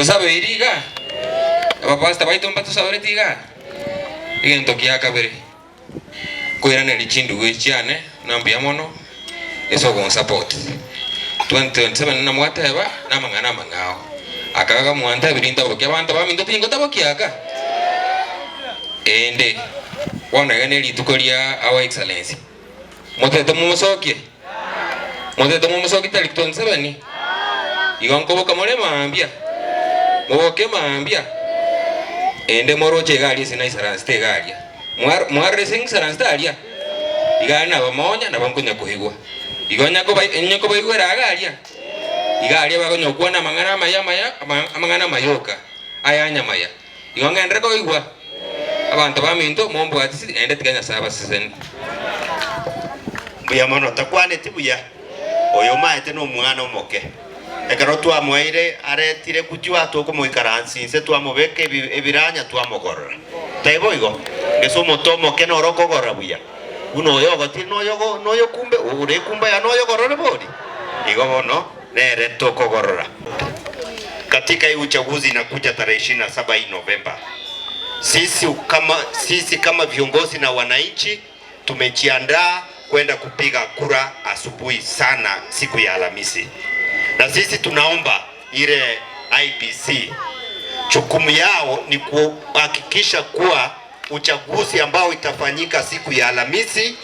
Ntosabeiri igaa? Abapastor baito mbatosabereti igaa? Egento kia kabere, nkoiraneria chindugu echi chiane na mbuya mono ase ogonsupport. 2027 buna mwateba namang'ana amang'ao. Aka iga mwantebirie ntabokie abanto baminto tingotabokia aka. Ende bono iga nerituko ria our excellency. Motete momosokie? Motete momosokie tariki 27? Igo nkoboka more mambia, moboke mambia, ende moroche iga aria ase naisaransete iga aria. Mwarora ase ngisaransete aria? Iga aria nabamonya nabo nkonya koigwa. Igo onye kobaigwera iga aria, iga aria bakonya gokwana amang'ana amaya amaya amang'ana amayoka, aya nyamaya. Igo ng'enderere koigwa abanto baminto, mombwatisi, naende tiga Nyasae abasesenie. Mbuya mono, takwaneti buya. Oyo omaete nomwana omoke. Ekero twamoeire aretire gutwa tokomoikaransia inse twamobeka ebiranya twamogorora. Taibo igo? Gese omote omoke noro okogorora buya. Buna oyo ogotire noyo kumbe ore ekumba ya noyogorore bori. Igo bono nere tokogorora. Katika hii uchaguzi inakuja tarehe 27 hii Novemba. Sisi kama viongozi na wananchi tumejiandaa kwenda kupiga kura asubuhi sana siku ya Alhamisi, na sisi tunaomba ile IEBC jukumu yao ni kuhakikisha kuwa uchaguzi ambao itafanyika siku ya Alhamisi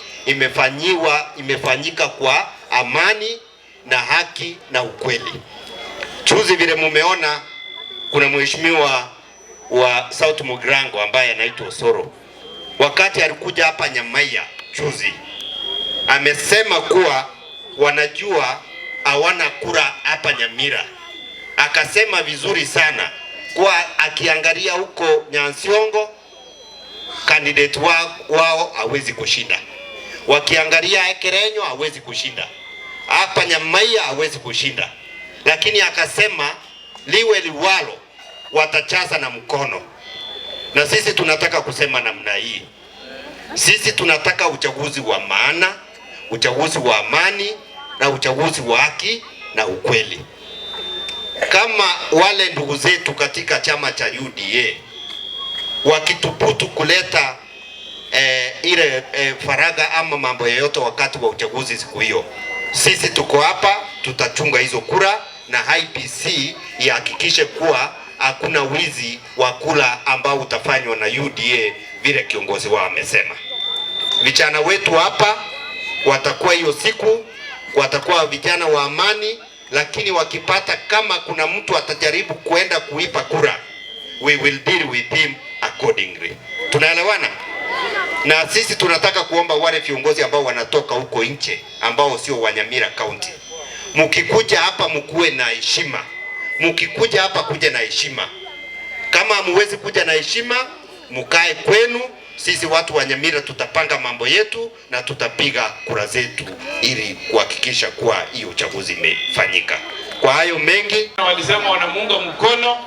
imefanyika kwa amani na haki na ukweli. Juzi vile mumeona kuna mheshimiwa wa South Mugirango ambaye anaitwa Osoro, wakati alikuja hapa Nyamaiya juzi, amesema kuwa wanajua hawana kura hapa Nyamira. Akasema vizuri sana kuwa akiangalia huko Nyansiongo candidate wao hawezi kushinda, wakiangalia Ekerenyo hawezi kushinda, hapa Nyamaiya hawezi kushinda, lakini akasema liwe liwalo, watachaza na mkono. Na sisi tunataka kusema namna hii, sisi tunataka uchaguzi wa maana, uchaguzi wa amani na uchaguzi wa haki na ukweli. Kama wale ndugu zetu katika chama cha UDA wakithubutu kuleta ile faraga ama mambo yoyote wakati wa uchaguzi siku hiyo, sisi tuko hapa, tutachunga hizo kura na IEBC ihakikishe kuwa hakuna wizi wa kura ambao utafanywa na UDA vile kiongozi wao amesema. Vijana wetu hapa watakuwa hiyo siku, watakuwa vijana wa amani, lakini wakipata kama kuna mtu atajaribu kuenda kuiba kura, we will deal with him accordingly. Tunaelewana? Na sisi tunataka kuomba wale viongozi ambao wanatoka huko nje ambao sio wa Nyamira County, mkikuja hapa mkuwe na heshima. Mkikuja hapa kuja na heshima. Kama hamuwezi kuja na heshima, mkae kwenu. Sisi watu wa Nyamira tutapanga mambo yetu na tutapiga kura zetu ili kuhakikisha kuwa hiyo uchaguzi imefanyika. Kwa hayo mengi, walisema wanamuunga mkono,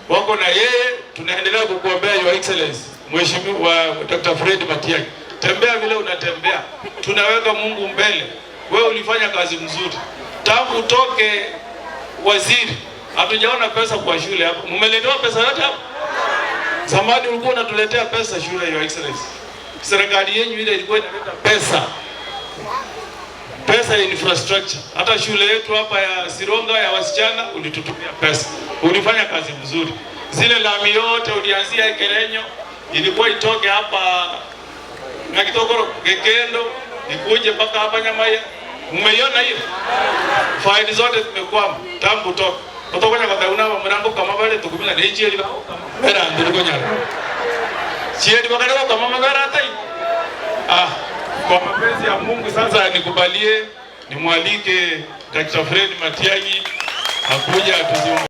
wako na yeye. Tunaendelea kukuombea Your Excellency Mheshimiwa Dr. Fred Matiang'i, tembea vile unatembea, tunaweka Mungu mbele. Wewe ulifanya kazi mzuri tangu utoke waziri, hatujaona pesa kwa shule hapa. Mmeletewa pesa yote hapa? Zamani ulikuwa unatuletea pesa shule, Your Excellency. Serikali yenu ile ilikuwa inaleta pesa, pesa ya infrastructure. Hata shule yetu hapa ya Sironga ya wasichana ulitutumia pesa, ulifanya kazi mzuri. Zile lami yote ulianzia Ekerenyo, ilikuwa itoke hapa na Kitokoro Gekendo ikuje mpaka hapa Nyamaiya. Mmeiona hiyo? Faili zote zimekwama tangu toka otokonya kwa una murango kama bale tukumina nechieli bera ndiri konyara chieli bakale kama magara tai. Ah, kwa mapenzi ya Mungu sasa nikubalie nimwalike Dr. Fred Matiang'i akuja atuzungumzie.